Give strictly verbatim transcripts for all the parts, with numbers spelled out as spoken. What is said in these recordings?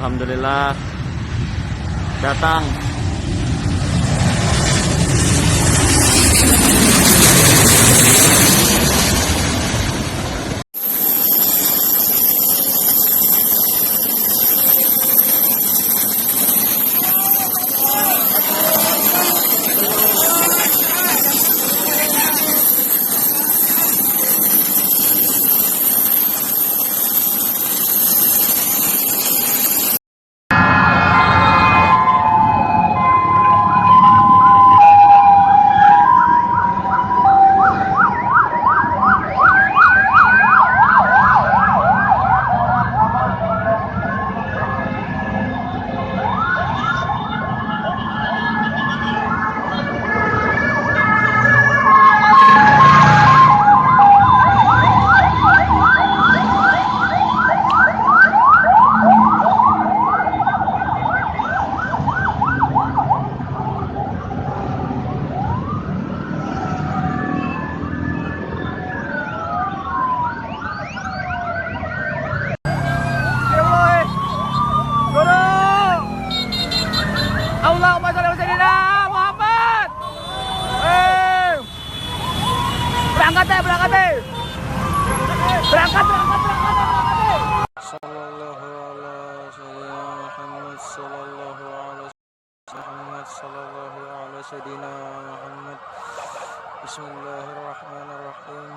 Alhamdulillah datang. Allahumma sholli ala sayyidina Muhammad. Eh. Berangkat ya, berangkat ya. Berangkat, berangkat, berangkat, berangkat. Sallallahu ala sayyidina Muhammad, sallallahu ala Muhammad, sallallahu ala sayyidina Muhammad. Bismillahirrahmanirrahim.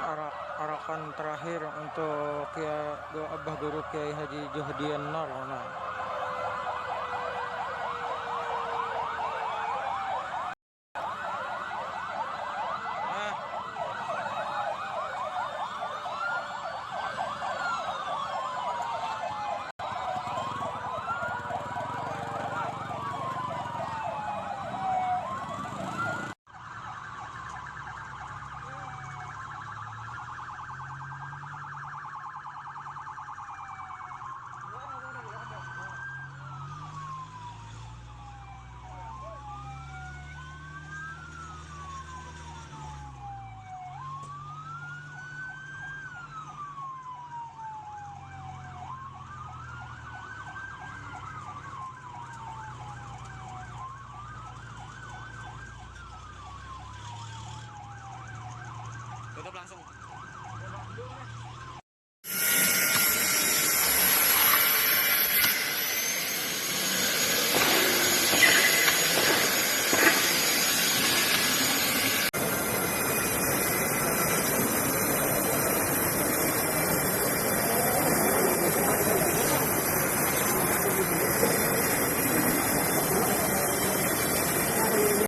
Arak, arakan terakhir untuk Kia, doa Abah Guru Kiai Haji Johdian Nar, nah. Tutup langsung.